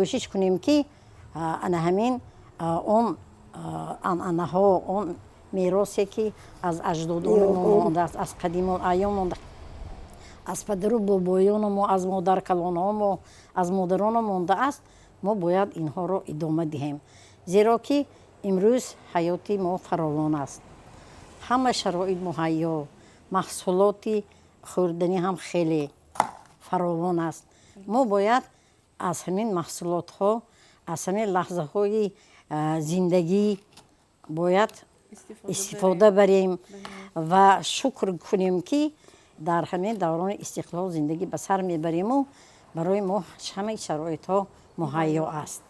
Кӯшиш кунем, ки ана ҳамин он анъанаҳо, он меросе, ки аз аҷдодони мо мондааст, аз қадимул айём монда, аз падару бобоёну мо, аз модаркалонҳо мо, аз модароно мондааст, мо бояд инҳоро идома диҳем, зеро ки имрӯз ҳаёти мо фаровон аст, ҳама шароит муҳайё, маҳсулоти хӯрданӣ ҳам хеле фаровон аст. Мо бояд аз ҳамин маҳсулотҳо, аз ҳамин лаҳзаҳои зиндагӣ бояд истифода барем ва шукр кунем, ки дар ҳамин даврони истиқлол зиндагӣ ба сар мебариму барои мо ҳамаи шароитҳо муҳайё аст.